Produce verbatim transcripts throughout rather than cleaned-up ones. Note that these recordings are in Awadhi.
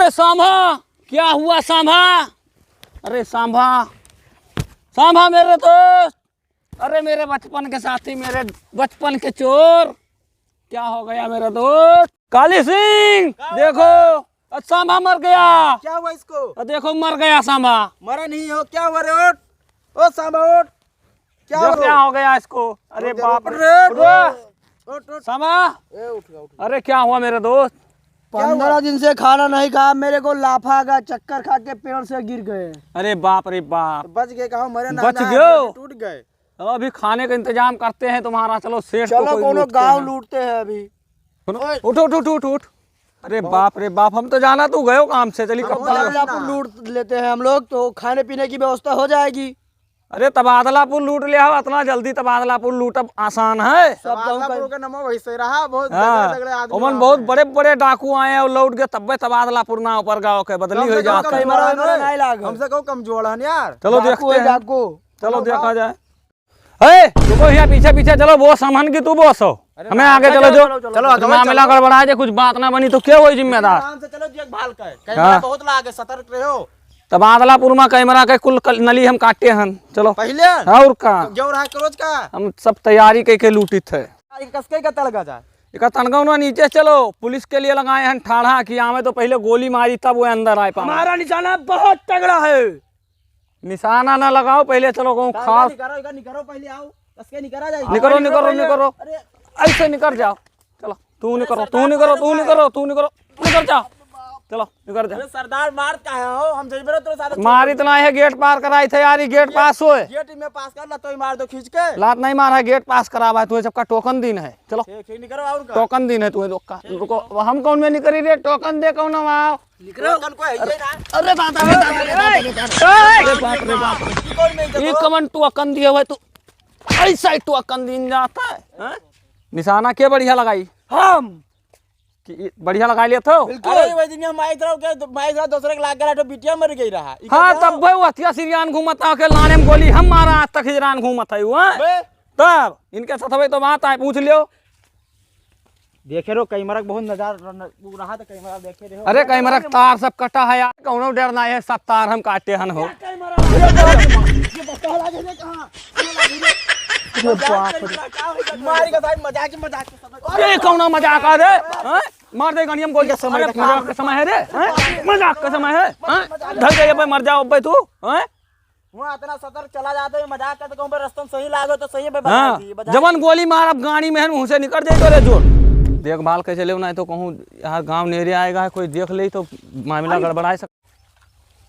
सांभा, क्या हुआ सांभा? अरे सांभा, सांभा मेरे दोस्त, अरे मेरे बचपन के साथी, मेरे बचपन के चोर, क्या हो गया मेरा दोस्त? काली सिंह, क्या हुआ? देखो, अच्छा, सांभा मर गया। क्या हुआ इसको? अ, देखो, मर गया सांभा। मरा नहीं हो, क्या हुआ रे? उठ। ओ सांभा, उठ। क्या देखो, हुआ? क्या हो गया इसको? अरे उठ, बाप उठ, रे। उठ, उठ। उठ, उठ। सांभा। ए, उठ गया, उठ गया। अरे, क्या हुआ मेरे दोस्त? क्या हुआ? पन्द्रह दिन से खाना नहीं खाया, मेरे को लाफा आ गया, चक्कर खा के पेड़ से गिर गए। अरे बाप रे बाप। तो बच गए, कहो मरे ना, बच ना, गयो? टूट गए। चलो, अभी खाने का इंतजाम करते हैं तुम्हारा। चलो, सेठ को चलो, कोई कोनो लूटते गाँव हैं। लूटते हैं अभी। सुनो, ओए। उठ, उठ, उठ, उठ, उठ। अरे बाप रे बाप, हम तो जाना तू गयो काम से, चली हम कब तो तक? जाना। तबादलापुर लूट लेते हैं हम लोग, तो खाने पीने की व्यवस्था हो जाएगी। अरे, तबादलापुर लूट ले हो, इतना जल्दी तबादलापुर लूटब आसान है? सब गाँव का तबादलापुर का नमो वैसे रहा, बहुत हाँ, तगड़े तगड़े आदमी ओमन वहाँ बहुत पे हैं। बड़े बड़े डाकू आए हैं और लौट गए, तब्बे तबादलापुर नाव पर गाँव के बदली हो जाता है। कैमरा वैमरा नहीं लागल। हमसे कहो कमजोर है यार। चलो डाकू देखते है, हैं। डाकू। चलो चलो देखा जाए। ए, रुको, यहाँ पीछे पीछे चलो, वो सामान की तू बॉस हो। अरे हमें आगे चलो, चलो, जो चलो, चलो, कुछ आगे मामला चलो। गड़बड़ा जाए, कुछ बात ना बनी तो क्या होई जिम्मेदार? आराम से चलो, देखभाल कर। कैमरा हाँ। बहुत लागे, सतर्क रहो। तबादलापुर में कैमरा के कुल कल-, नली हम काटे हन। चलो। पहले? और का? तो क्यों रहा करोज का? हम सब तैयारी कइ के लूटित है। अरे कसके का तड़का जा? एका तनगौना नीचे चलो, पुलिस के लिए लगाए हन ठाढ़ा कि आवे तो पहले गोली मारी तब वो अंदर आए पावे। हमारा निशाना बहुत तगड़ा है। निशाना ना लगाओ, पहले चलो कहूँ तड़का खास। निकरो, इधर निकरो, पहले आओ। कसके निकरा जाए। निकरो, अरे निकरो, निकरो, पहले। निकरो। अरे। ऐसे निकर जाओ। चलो, तू निकरो, तू निकरो, तू निकरो, तू निकरो, निकर जाओ। चलो, निकर जाओ। अरे सरदार मार का है हो? हम जइबे ना तोरे साथ। मार इतना है, गेट पार कराई थे यार, ये गेट पास होए। गेट में पास कर ला, तो ही मार दो खींच के। लात नहीं मार है, गेट पास करावा है, तुम्हें सबका टोकन दिन है। चलो। ठीक, ठीक, निकरो और का? टोकन दिन है तुम्हें लोग का। रुको, हम कौन में निकरी रे, टोकन दे कौन आओ। निकरो। टोकन को है ये ना। अरे दादा, अरे दादा, अरे दादा, अरे दादा। अरे बाप रे बाप। ये कौन में ये देखो? कमन टोकन दिए हुए तू, ऐसा ही टोकन दिन जाता है, हैं? निशाना के बढ़िया लगाई? हम। कि बढ़िया लगाई लेत हो? बिल्कुल। अरे, वही दिन हम आए थे, के, मैं इधर दूसरे के लाग गया, तो बिटिया मर गई रहा। ई हाँ, का तब भाई वो हथिया सिरियान घूमत था, के लाने में गोली हम मारा, आज तक हिजरान घूमत है वो, हैं? बे। तब इनके साथ भाई तो बात आए, पूछ लियो। देखे रहो, कैमरा के बहुत नजर न-, वो रहा तो कैमरा देखे रहो। अरे, कैमरा के तार सब कटा है यार, कौनो डर ना है, सब तार हम काटे हन हो। कैमरा? ये बता लगे रे, कहाँ? अरे बाप रे। मारी का साहब, मजाक, मजाक। अरे कौना मजाक आ रे? हैं? मार दे गनियम गोली। मजाक का समय है रे? हैं? मजाक का समय है? हैं? धर दे, ये पे मर जाओ अब्बे तू, हैं? वहाँ इतना सतर्क चला जाता है, मजाक करते कहूँ पे रस्तम सही लागो तो सही पे बता हाँ, दी, बता जवन दी। गोली मार अब गाड़ी में है, मुँह से निकल जाए तो रे जोर। देखभाल के चले ना तो कहूँ यार गाँव नेरे आएगा, कोई देख ले तो मामला गड़बड़ाए सक-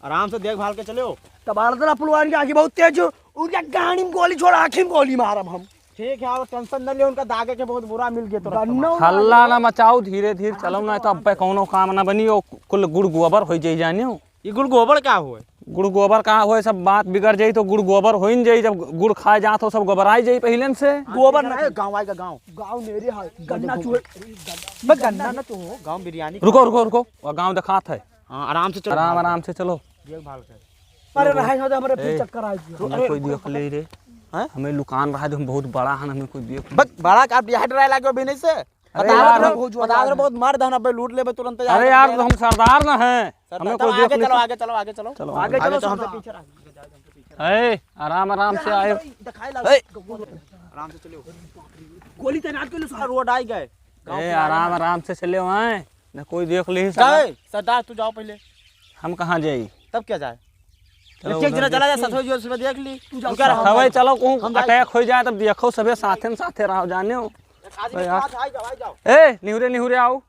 आराम से देखभाल के चलो। तबादला पुलवान की आँखी बहुत तेज हो, उनका गाड़ी में गोली छोड़ा, आँखी में गोली मारब हम। ठीक है, और टेंशन न ले, उनका दागे के बहुत बुरा मिल गया तो गन्ना हल्ला ना मचाओ, धीरे धीरे चलो, ना तो अब पे कौनो काम ना बनी, ओ कुल गुड़ गोबर हो जाई जाने हो। ये गुड़ गोबर का होए? गुड़ गोबर का होए, सब बात बिगड़ जाई तो गुड़ गोबर हो ही जाई, जब गुड़ खाए जात हो सब गोबराई जाई पहले से। गोबर ना, गाँव आएगा, गाँव। गाँव मेरे हाल, गन्ना चूहे। बस गन्ना ना तो हो, गाँव बिरयानी। रुको, रुको, रुको, वो गाँव दिखात है। हाँ, आराम से चलो, आराम, आराम से चलो। देखभाल कर। अरे, रहे हो तो हमारे फिर ए, चक्कर आ गया। हमें कोई देख ले रे। हैं? हमें लुकान रहा जो हम बहुत बड़ा हन, हमें कोई देख ले। बक, बड़ा का आप यहाँ डराए लागे अभी नहीं से? अरे पता यार, रहा, बहुत पता रहा, बहुत मार दहना बे, लूट लेबे तुरंत। अरे यार, हम सरदार ना हैं। सरदार, हमें कोई देख ले। आगे चलो, आगे चलो, आगे चलो। चलो, आगे आगे चलो, चलो, हमसे सरदार। पीछे रहो। ए, आराम, आराम से आए। दिखाई ला। ए। आराम से चलो। गोली तैनात कर लो, सारा रोड आ गए। ए, आराम, आराम से चले आए। ना कोई देख ले, सरदार, तू जाओ पहले। हम कहाँ जाई? तब क्या जाए? चलो, एक जना चला जा, ससुर जी उसमें देख ली। तू जाओ, ससुर, चलो, कहूँ हम अटैक हो जाए, तब देखो, सबे साथे में साथे रहो, जाने हो। ए, निहुरे, निहुरे आओ।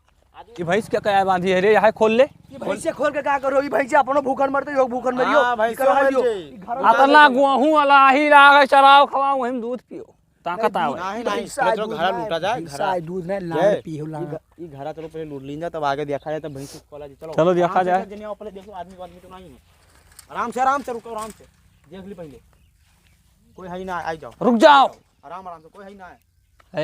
ये भैंस क्या कया बांधी है रे? यहाँ खोल ले। ये भैंस से खोल के क्या करो? ये भैंस से अपनो भूखन मरते, यो भूखन मरियो। हाँ, भैंस निकल से आओ। मर जाई। ये घर में अतना गुआहू अलाही लागे, चराओ, खवाओ, वहीं दूध पियो। ताकत आवे। नहीं, नहीं, भैंसा चलो, दूध घरा ना, लूटा जाए, भैंसा घरा। दूध ना, लाड़ ये, पियो, लाड़। ये घ-, ये घरा चलो पहले लूट लीन जा, तब आगे देखा जाए, तब भैंस खोला जी, चलो। चलो, देखा जाए। जने आओ, पहले देखो, आदमी, आदमी तो नहीं है। आराम से, आराम से रुको, आराम से। देख ली पहले। कोई है ही ना, आई जाओ। रुक जाओ। आराम, आराम से, कोई है ही ना है।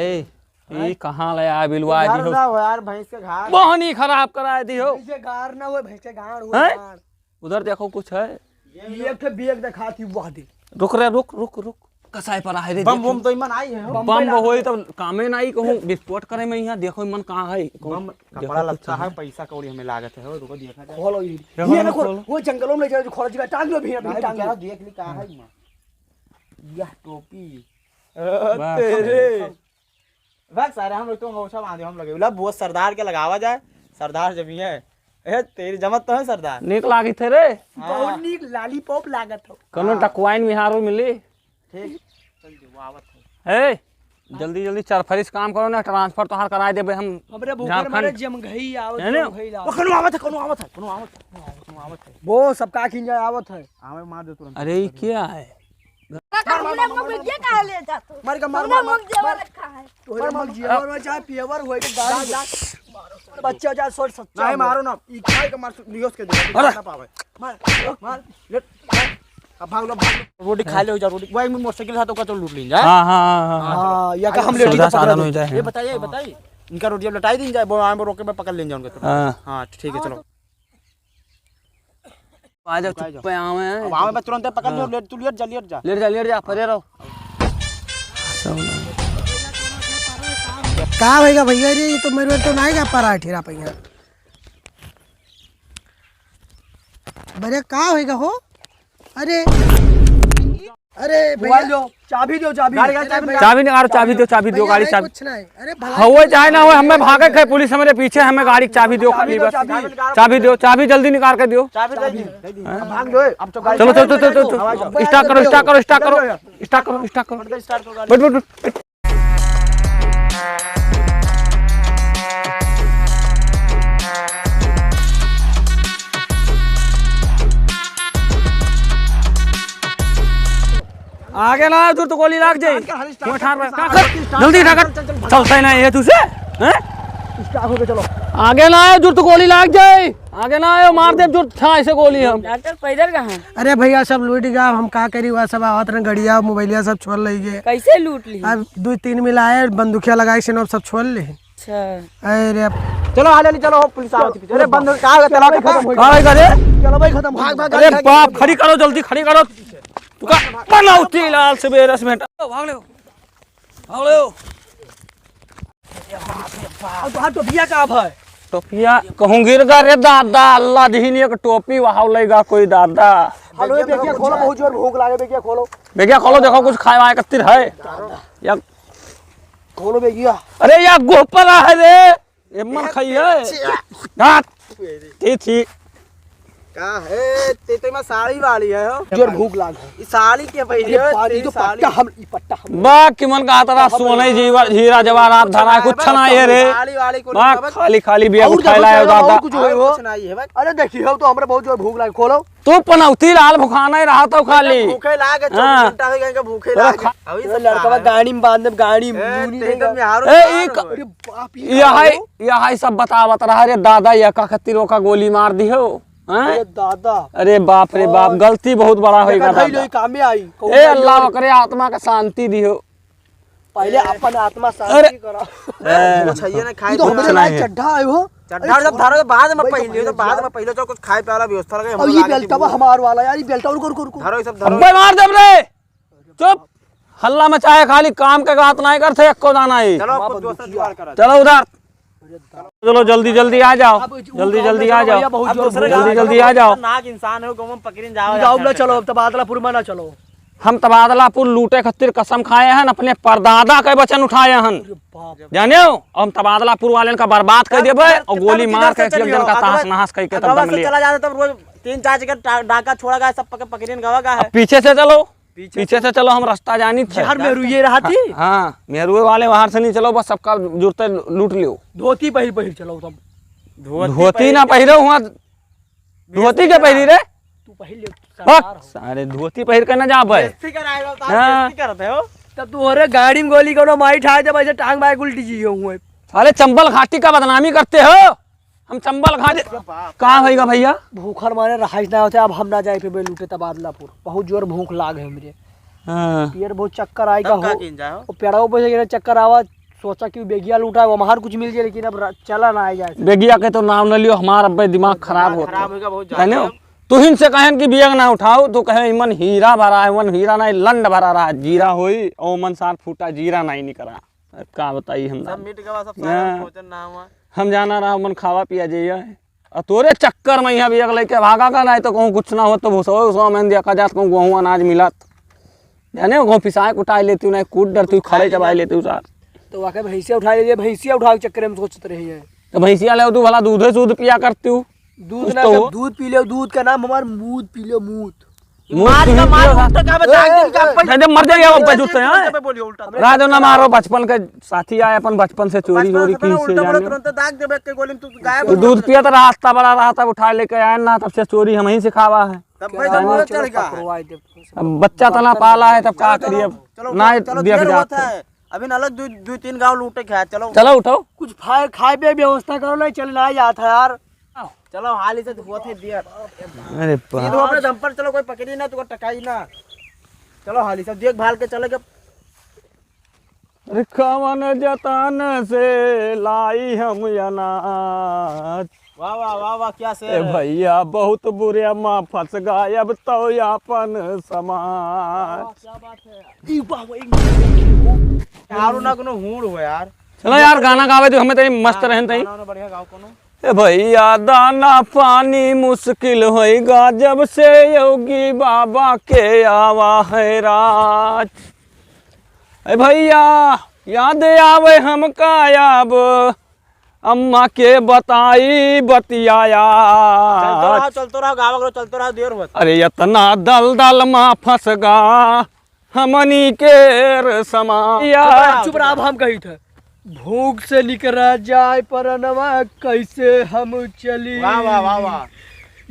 ए, हैं? ई कहाँ ले आए बिलवा दी हो? ना हो यार, भैंस के घाड़। मोहनी खराब कराए दी हो। भैंस के घाड़ ना हो, भैंस के घाड़ हो, हैं? घाड़। उधर देखो, कुछ है। ये एक ठे बैग दिखा थी, वह दे। रुक रे, रुक, रुक, रुक। कसाई पर आहे रे, बम, देखी। बम तो इमन आई है, हो। बम बम होई तो कामे ना आई, कहूँ विस्फोट करे में यहाँ, देखो इमन कहाँ है, कहूँ बम, देखो कपड़ा कुछ लत्ता है, है। पैसा कौड़ी हमें लागत है, हो, रुको देखा जाए। खोलो ये। देखो ये ना देखो, खोलो। वो जंगलों में ले जाओ, जो खोला जी का, टांग लो भी, अभी भाई, टांग लो। बेचारा देख ली कहाँ है इमन। यह टोपी। वाह। तेरे। भाग सारे, हम लोग तो अंगोछा बांधे, हम लगे। बोला, बहुत सरदार के लगावा जाए, सरदार जमी है। ए, तेरी जमत तो है सरदार। नीक लागित है रे। हाँ। बहुत नीक lollipop लागत हो। कौनो हाँ। टकवाइन मिहारो मिली। ठीक। चल दे, वो आवत है। ए, जल्दी जल्दी चरफरी से काम करो ना, transfer तोहार कराए देबे हम हमरे भूखर झारखंड। मारे जमघई आवत, है ना? जमघई लावत। वो कौनो आवत है, कौनो आवत है, कौनो आवत है, कौनो आवत है। वो सब का खिंजा आवत है। आवे मार दे तुरंत। अरे, ये क्या है? काका, हमने मग ये कहाँ ले जात हो? मार के मार, हमने मार, मग जेवर मार। रखा है। तोहरे मार, मग मार। जेवर में चाहे पेवर होए के गाड़ी जा, जा। बच्चा जा, सोच सच्चा नहीं, हो। मारो ना। ई खाए के मार, नियोस के दे, अरे। ना पावे। मार, मार, ले, मार। अब भाग लो, भाग लो। रोटी खा ले, जा रोटी। वही मोटरसाइकिल था तो का तो लूट लीन जा। हाँ, हाँ, हाँ, हाँ। हाँ, या का हम लेटी सुविधा तो पकड़ साधन ले। हो जाए। ये बताइए, ये बताइए। इनका रोटी अब लटाई दीन जाए, वो आम रोके पे पकड़ लेन जाए उनके। हाँ। हाँ, ठीक है, चलो। आ जाओ, चुप्पे आवे हैं। अब आवे बा, तुरंत पकड़ लो, हाँ। लेट, तू लेट जा, लेट जा। लेट जा, लेट जा, परे रहो। का होएगा भैया रे, ये तो मेरे तो ना आएगा पराठेरा पहिया। बरे का होएगा हो? अरे। अरे भैया। मोबाइल दो, चाबी दो, चाबी। गाड़ी, गाड़ी, चाबी अरे निकाल। चाबी निकाल, चाबी दो, चाबी दो, भैया, गाड़ी नहीं, चाबी। कुछ नहीं। अरे भला हवे चाहे ना हवे, हमें भागे के पुलिस हमरे पीछे, हमें गाड़ी के चाबी दो, चाबी खाली दो, बस। चाबी निकाल। चाबी दो, चाबी जल्दी निकाल के दियो। चाबी दे दी, दे दी। हाँ। अब भाग लो, अब तो गाड़ी चलो, चलो, चलो, चलो, चलो। अब आ जाओ। Start करो, start करो, start करो। Start करो, start करो। Start करो गाड़ी। बैठ, बैठ, बैठ। आगे ना आयो, दूर तो गोली लाग जाई। Start कर, start कर, वो ठार start कर, कर। Start कर, चलते ना start कर, ये चल, चल, चल। चलते ना ये तुझसे, हैं? Start होके चलो। आगे ना आयो, दूर तो गोली लाग जाई। आगे ना आयो, मार दे दूर था ऐसे गोली हम। डॉक्टर पैदल कहाँ? अरे भैया, सब लूट गया, हम का करी, वह सब आवत रहे, गड़िया, मोबाइलिया सब छोड़ ले गए। कैसे लूट ली? अब दो तीन मिला आए, बंदूकिया लगाई से, सब छोड़ ले। अच्छा। अरे अब चलो, हाले हाले चलो, हो, पुलिस आवत है पीछे। अरे बंद, का हो गया? तलाक खत्म हो गया। का हो गया रे? चलो भाई, खत्म। भाग, भाग, अरे गाड़ी, गाड़ी, बाप, गाड़ी। खड़ी करो, जल्दी खड़ी करो। तू का पनौती लाल सबेरे से बेटा। भाग ले, भाग ले। अब तोहार टोपिया का भाई? टोपिया कहूँ गिर गा रे दादा, अल्लाह दिहिन एक टोपी वहाव लइगा कोई दादा। हेलो, ये बेगिया खोलो, बहुत जोर भूख लागे, बेगिया खोलो। बेगिया खोलो, देखो कुछ खाए वाए कत्तिर है। या खोलो बेगिया। अरे या गोह परा है रे, एमन खाई है। अच्छा। हाँ। ठीक, ठीक। का है? ते तो में साड़ी वाली है हो। जोर भूख लाग है। ई साड़ी के पहले अरे हो, बाप, ई तेरी तो साड़ी। पट्टा हम, ई पट्टा हम। बा, किमन का तरा सोने जीवा, हीरा जवाहरात धरा है, कुछ ना ये रे। साड़ी वाली को बा, नहीं, खाली, खाली बिया और उठाए देखो, लाए हो और दादा। कुछ होए और हो। कुछ नहीं है, बस। अरे देखिए, हो तो हमरा बहुत जोर भूख लाग, खोलो। तू पनौती लाल भुखाना ही रहा तो खाली। भूखे लागे, हाँ। चौबीस घंटा हो गए इनका भूखे तोरा लागे। खा- अभी ए, सब लड़का कहा है। गाड़ी में बांध दे, गाड़ी में ए, दूनी ते देगा। तो बिहार ए, में ई बाहर क-, हो। अरे बाप, ई यह है, कहाँ हो? यह है सब बतावत रहा रे दादा, यह का खातिर ओका गोली मार दी हो, हैं? अरे दादा। अरे बाप रे बाप, और गलती बहुत बड़ा होई देखा गा भाई, दादा। लोई कामे आई, कहूँ ए भाई अल्लाह, लोग। ओकरे आत्मा का शांति दी हो। पहले अपन आत्मा शांति अरे। करा। ए। कुछ है ये ना खाए ई तो पीए हमरे वाला। लायक चड्ढा है हो। चड्ढा अरे जब छोड़। धरो तो बाद में भाई, पहले, तो तो बाद में पहले तो कुछ खाए पिए वाला व्यवस्था लगे, हम अब लोग ये आगे बेल्टवा से हमार वाला यार, ये बेल्टवा रुको, रुको, रुको। धरो ये सब धरो। अबे मार देब रे। चुप। हल्ला मचाए खाली काम के बात नहीं करते, एको दाना ही। चलो, अब कुछ दोस्त जुगाड़ करा। चलो उधर। चलो जल्दी जल्दी आ जाओ। अब जल्दी जल्दी आ जाओ। भैया, बहुत अब जोर दूसरे भूख गाँव लगा। जल्दी जल्दी आ जाओ। खतरनाक इंसान हो, गाँव में पकड़िन जाओ जाओ यार। ना चलो, अब तबादलापुर में ना चलो। हम तबादलापुर लूटे खातिर कसम खाए हन, अपने परदादा के वचन उठाए हन। अरे बाप। जाने हो, हम तबादलापुर वालेन का बर्बाद कर देबे और गोली मार के एक जन का तहस नहस करके तब दम लिया। चला जाता तब रोज तीन चार जगह डा-, डाका छोड़ा गया, सब पक-, पकड़िन गवा गया है। अब पीछे से चलो, पीछे पीछे से चलो, हम रास्ता जानी थे। यार, मेहरुए रहती? हाँ, हाँ, मेहरुए वाले वहां से नहीं चलो, बस सबका जुरते लूट लियो। धोती पहिर पहिर चलो तब। धोती धोती ना पहिर पहिरो हुआ, धोती के पहिरी रे? तू पहिर ले, सरदार हो। सारे धोती पहिर के ना जाबे। बेइज्जती कराए हो, हाँ। बेइज्जती करते हो। तब तू अरे गाड़ी में गोली कोनो माई ठाए दे, वैसे टांग बाय उल्टी जी हुए। साले चंबल घाटी का बदनामी करते हो। हम चंबल घाटी। अरे बाप। कहाँ होइगा भैया? भूखर मारे रहाइश ना होते, अब हम ना जाए पे लूटे तबादलापुर। बहुत जोर भूख लाग है हमरे। हाँ। पेट बहुत चक्कर आएगा तब का हो। किन जाओ? वो पेड़वा पे से चक्कर आवा, सोचा कि बेगिया लूटा है, वो हमार कुछ मिल जाए, लेकिन अब रा-, चला ना आए जाए। बेगिया के तो नाम न लियो, हमार अब्बे दिमाग खराब होता। खराब होगा बहुत है ना? ज्यादा। तुहिन से कहेन कि बियग ना उठाओ, तो कहे, "इमन हीरा भरा है, इमन हीरा नहीं, लंड भरा रहा, जीरा होई, और मन सार फूटा जीरा नहीं निकरा।" अब का बताई हम सब ना। मिट गवा, सब सारा हाँ। सोचन ना हुआ। हम जाना रहा, मन खावा पिया जाइए। आ तोरे चक्कर में यहाँ बियग लेके भागा का, नहीं तो कहूँ कुछ ना हो, तो भूसो, उसो में देखा जात, कहूँ गेहूँ अनाज मिलत। जाने, कहूँ पिसाए कुटाए लेती हूँ, नहीं कूट डरती हूँ, खड़े चबाए लेती हूँ सार। तो वाकई भैंसिया उठा लीजिए, भैंसिया उठावे के चक्कर में सोचत रही है। तो भैंसिया ले तू भला दूधे सूध पिया करती हूँ। दूध कुछ ना, तो जब हो। दूध पी ले, दूध का नाम हमार मूत पी ले, मूत। मूत मार पी का, ले मार, तू। उल्टा का बता, ए, दिन का ए, अपन नहीं, जब मर जाइए, ए, अपन ए, जूते हैं। जब बोलिए उल्टा। राजो ना मारो, बचपन के साथी आए, अपन बचपन से चोरी बचपन चोरी से की पहले से उल्टा बोलो, जाने। तुरंत दाग देबे के गोली में तू गायब तू हो दूध जाओ। पिया तो रास्ता बड़ा रहा, तब उठा लेके आए ना, तब से चोरी हम ही सिखावा है। तब भाई, क्या जब बात वो है, चढ़ गया। पकड़वाई दे। अब बच्चा तना पाला है, तब का चलो, करिए, अब चलो, ना चलो, देख देर जात होता है। है। अभी न अलग दू, दू तीन गाँव लूटे के है, चलो। चलो, उठो। कुछ खाए, खाए पे व्यवस्था करो, नहीं चल ना जात है यार। चलो, हाली से होत है देर। अरे बा- सीधो अपने दम पर चलो, कोई पकड़ी ना, तुमको टकाई ना। चलो, हाली से देखभाल के चले के। अरे कवन जतन से लाई हम अनाज। वाह, वाह, वाह, वाह, क्या शेर ए है। भैया, बहुत बुरे मा फंस गए अब तो आपन समाज। वाह, क्या बात है। ई वाह, वाह, एक मिनट। यार, ना कोनो हूड़ हो यार। चलो यार, गाना गावे दो हमें, तई मस्त हाँ, रहन तई। गाना वाना बढ़िया गाओ कोनो। ए भैया, दाना पानी मुश्किल होइगा जब से योगी बाबा के आवा है राज। ए भैया, याद आवे हमका अब अम्मा के बताई बतियाया। चलतो रहो, चलतो रहो, गावा करो, चलतो रहो, देर होत। अरे इतना दलदल मा फंस गा हमनी के रे समाज। चुप रहा, चुप रहा, अब हम कही थे। भूख से निकरा जाए परनवा, कैसे हम चली? वाह, वाह, वाह, वाह।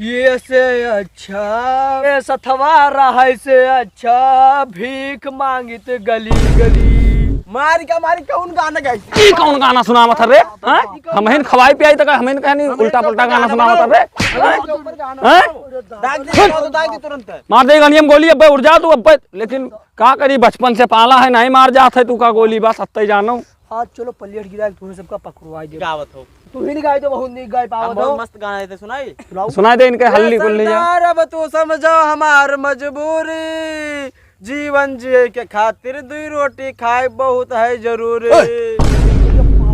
ये से अच्छा, ये सथवा रहे से अच्छा, भीख मांगित गली गली। मारी का मारी, कौन गाना गाई? ई कौन गाना सुनावत है रे? हैं? हमहिन खवाई पियाई तक हमहिन कहनी उल्टा पुल्टा गाना सुनावत है रे? हैं? हैं? दाग दे, दाग दे तुरंत। मार दे गनियम गोली, अब्बे उठ जा तू अब्बे। लेकिन का करी, बचपन से पाला है, नहीं मार जात है तू का गोली, बस अत्ते जानो। आज चलो पल्लेट गिरा के तुम्हें सबका पकड़वाई दे। गावत हो। तू ही नहीं गाई तो बहुत नहीं गाई पावत हम बहुत हो। मस्त गाना देते सुनाई। सुनाई दे इनके हल्ली कुल्ली जा। सरदार अब तू समझो हमार मजबूरी, जीवन जिए के खातिर दुई रोटी खाए बहुत है जरूरी। ओए,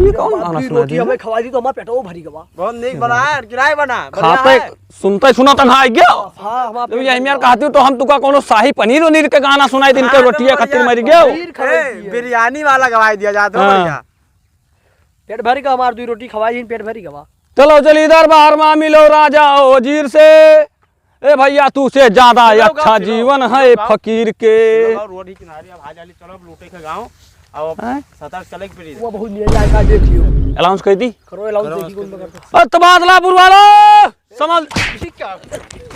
ये कौन गाना सुना दिया? रोटी हमें खवा दी तो हमार पेटो भरी गवा। बहुत नीक बना है, किराए बना, बढ़िया खाते है। सुनते सुनत ना आ गयो। हाँ, हमार जब यही मेर कहती तो हम तुका कोनो शाही पनीर उनीर के गाना सुनाई दिन के हाँ, रोटिया तो खातिर बढ़िया। मर गयो। पनीर खवाई ए, दिए। बिरयानी वाला गवाई दिया जात हो हाँ। बढ़िया। पेट भरी का हमार दुई रोटी खवाई दिन पेट भरी गवा। चलो चल इधर बाहर मा मिलो राजा वजीर से। ए भैया तू से ज्यादा चलो अच्छा गाँव, चलो, जीवन चलो है गाँव। फकीर के। चलो गाँव, रोड ही किनारे अब आ जाली, चलो अब लूटे के गाँव। अब हैं? सतार चले के पड़ी। वो बहुत नहीं जाएगा, देख लियो। अनाउंस कर दी। करो अनाउंस, करो देखी कौन अनाउंस कर पकड़ता। दी। अरे तबादला बुरवालो। समझ। ई का,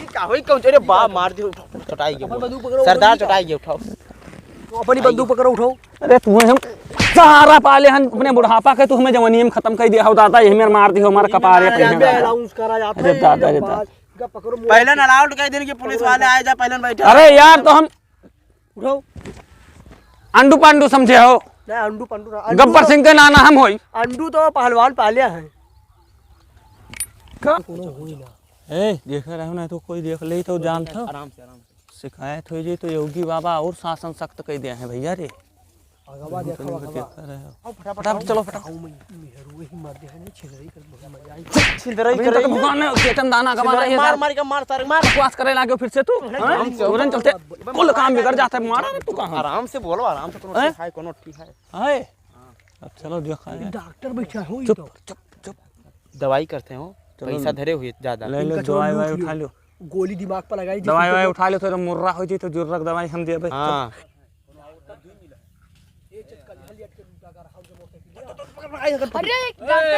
ई का होई कौन? अरे बा, मार दियो, उठाओ, चटाई के अपन उठाओ। बंदूक पकड़ो, सरदार उठाओ। चटाई के उठाओ। तो अपनी बंदूक पकड़ो, उठाओ। अरे तू हम सहारा पा ले हन अपने बुढ़ापा के, तू हमें जवानी में खत्म कर दिया हो दादा, यही मेर मार दी हो हमारे कपारे पे। अरे दादा, अरे दादा। का पकड़ो, पहले ना अलाउड कर देने की पुलिस वाले आए जा, पहले बैठे। अरे यार, तो हम उठाओ। अंडू पांडू समझे हो? नहीं, अंडू पांडू ना, अंडू गब्बर तो सिंह के नाना हम होई। अंडू तो पहलवान पाले हैं। का? कोनो होई ना। ए, देख रहे हो ना, तो कोई देख ले तो जानत हो। आराम से, आराम से। शिकायत हो जाई तो योगी बाबा और शासन सख्त कर दिया है भैया रे। अगवा देखो, अगवा। देख रहे हो। आओ फटाफट, फटाफट आओ। चलो फटाफट। आओ मैं, मेहरू ही मार दे है, नहीं छिंदरई कर बहुत मजा आई। छिंदरई अभी कर तो रही है। भगवान ने चेतन दाना गवा छिंदरई रही है मार, सर। मार के मार सारे मार। बकवास करे लागे फिर से तू, हैं? आराम से। ओरन चलते कुल काम बिगड़ जाता है, मारा रे तू कहाँ? आराम से बोलो, आराम से, कोनो हैं? ठीक है, कोनो ठीक है। हाय। अब चलो देखा जाए। डॉक्टर बैठा हो ये चुप, तो। चुप, चुप। दवाई करते हो, चलो। पैसा धरे हुए ज्यादा। ले लो, इनका चलो दवाई लूट ववाई लियो। उठा लो। गोली दिमाग पर लगाई जी, दवाई ववाई उठा लो, थोड़ा मुर्रा हो जी तो जुर्रक दवाई हम देबे। हाँ। अरे डॉक्टर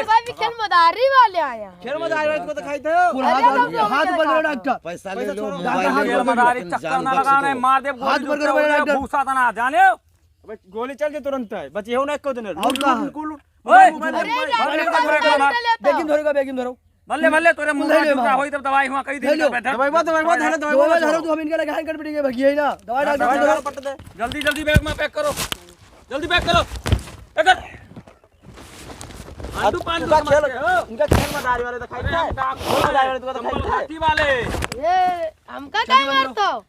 साहब, ये खेल मदारी वाले आए हैं। खेल मदारी वाले को दिखाई दो। अरे हाथ, बाबू, हाथ ऊपर करो डॉक्टर। पैसा ले लो, पैसा छोड़ो। मोबाइल ले लो, मदारी चक्कर ना लगाना है, मार दे हाथ ऊपर करो डॉक्टर। भूसा तना जाने। अबे गोली चल जे तुरंत है, बचिहो ना एको जने। और लूट, का? लूट, लूट, लूट। ओए! अरे, अरे, अरे, अरे, अरे, अरे, अरे, अरे, बेगिन धरो, बेगिन धरो। बल्ले, बल्ले, तोरे मुंह ले का ले, जूता मार। होई तब दवाई हुआ कही दी ले लो। तब बैठा। दवाई मत, दवाई मत, दवाई मत, दवाई दवाई मत। धरो, तू हम इनके लगे hand कर पिटेंगे, भगिए ही ना। दवाई डाल दे, दवाई दवाई डाल। डाल, पट दे। जल्दी, जल्दी बैग में पैक करो। जल्दी पैक करो। पैक कर। तू पान उनका खेल, हो? उनका खेल मदारी वाले दिखाई अरे, था। हम डाक खेल मदारी वाले तुका दिखाई था। हाथी वाले। ये हमका काहे मारतो?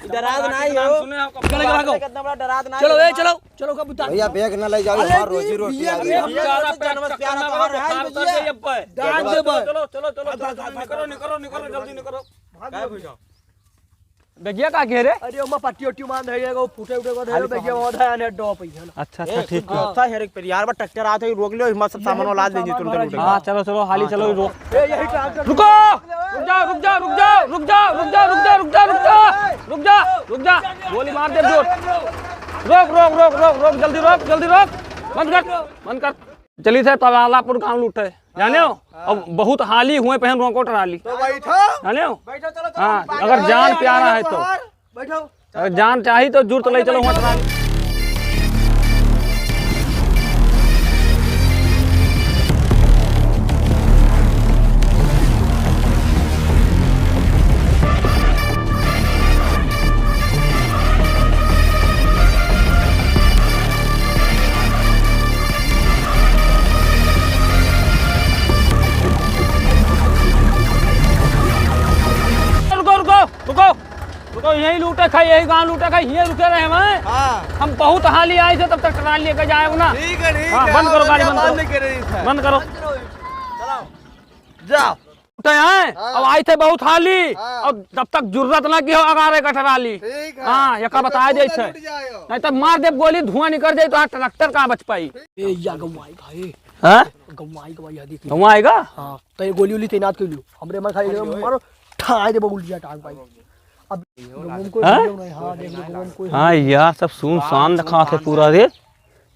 डरात नाहीं हो। सुने हो, चलो, भागो। कितना बड़ा डरात नाहीं चलो, हो। ए, चलो, चलो, का बुता। भैया, बैग ना ले जाओ, अरे हमार जी, रोजी रोटी भैया, आ गई। भैया, हम जानवर प्यार करते हैं, बुखार उतार दे ये पे। डाल दे बे। चलो, चलो, चलो, चलो, निकरो, निकरो, निकरो, जल्दी निकरो। भाग जाओ। बेगिया का घेरे? अरे, ओमा पट्टी ओट्टी बांध है, एगो फूटे उठे को धरे, बेगिया वो धरे, अने डॉप ही है ना। अच्छा, अच्छा, ए, ठीक है। अच्छा है रे, पर यार, बस ट्रैक्टर आते ही रोक लियो, हिम्मत सब सामान वाला ले जी, तुरंत उठे। हाँ, चलो, चलो, हाली चलो, रोक। ए, यही ट्रैक्टर। रुको! रुक जाओ, रुक जाओ, रुक जाओ। गोली मार दे, जोर। रोक, रोक, रोक, रोक, रोक, जल्दी रोक, जल्दी रोक। बंद कर, बंद कर। चली थे तबालापुर गाँव लूटे, जाने हो? हाँ। अब बहुत हाली हुए पहन रोको ट्राली। तो बैठो। जाने हो? बैठो, चलो, चलो, हाँ, अगर जान प्यारा है तो। बैठो। अगर जान चाही तो जुर्त ले चलो वहाँ ट्राली। रुको, रुको, रुको, रुको, यहीं लूटे खाई, यही गाँव लूटे खाई, यहीं रुके रहे हैं। हाँ। हम बहुत हाली आए थे, तब तक ट्राली लेके जाए हो ना। ठीक है, ठीक हाँ, है, बंद करो, गाड़ी बंद करो। बंद करो। चलाओ। जाओ। उठे हैं, हाँ। अब आई थे बहुत हाली, हाँ। अब तब तक जुर्रत ना की हो अगारे कठराली। ठीक है। हाँ, यका बताए दे थे। नहीं तो मार देब गोली, धुआं निकल जाए तो ट्रैक्टर कहाँ बच पाई। ए, या गौवा आएगा, ए। हाँ? गौवा आएगा, या देखिए। गौवा आएगा? हाँ, तो ये गोली वोली तैनात कर लियो। हमरे मन खाली मारो, ठाए दे बगुल जा टांग पाई। अब गौवा में कोई हाँ? नहीं, हाँ, देख लो, गौवा में कोई हाँ यार, सब सुनसान दिखा थे पूरा रे।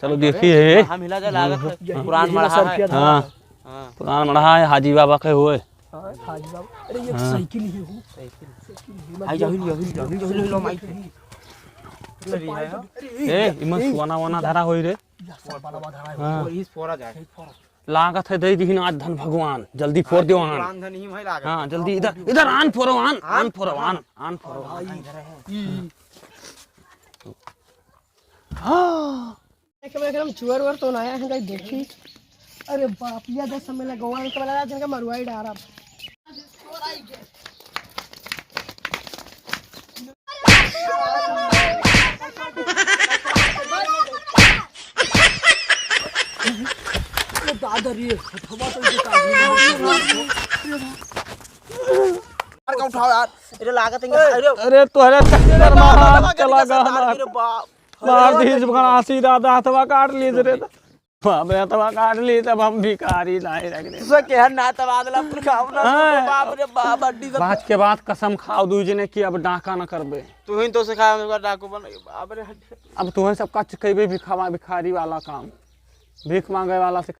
चलो देखिए। हम हिला जा लागत है। यही पुरान मड़हा है। हाँ। हाँ। पुरान मड़हा है, हाजी बाबा के हुए। हाँ, हाजी बाबा। अरे, ये हाँ। साइकिल ही हो। साइकिल। साइकिल ही, आई, जाओ, हिल, हिल, हिल, हिल, हिल, हिल, माइक। अरे, ए, इमन ए, सोना वोना धरा होई रे। या सब बड़ा बड़ा धरा है। हाँ। इस फोड़ा जाए। लागत है दे दीहिन आज धन भगवान, जल्दी फोड़ दियो आन। पुरान धन ही भाई लागत। हाँ, जल्दी इधर, इधर आन फोड़ो आन, आन फोड़ो आन, आन फोड़ो आन। हाँ। देख, मैं एकदम चुअर उअर तो ना आया है, कहीं देखी। अरे बाप, ये दस समय लगा, गोवा में तो लगा, जिनका मरुआई डारा। ये दादा रे, हथवा तो ये काट लिया। का उठाओ यार, अरे लागत है, अरे, अरे तोहरे चक्कर में हाथ चला गया हमार। अरे बाप। मार दीस घणासी दादा, हथवा काट लीस रे। बाप रे, हथवा काट लीस, अब हम भिखारी नाहीं रह गए। तुसे केहन ना तबादला पुरखावना, हाँ। बाप रे बाप, हड्डी सब। बात के बाद कसम खाओ दुई जने कि अब डाका न करबे। तू ही तो सिखाया हमका डाकू बन, बाप रे, हड्डी। अब तुहन सबका कहबे भिखावा, भिखारी वाला काम, भीख मांगे वाला से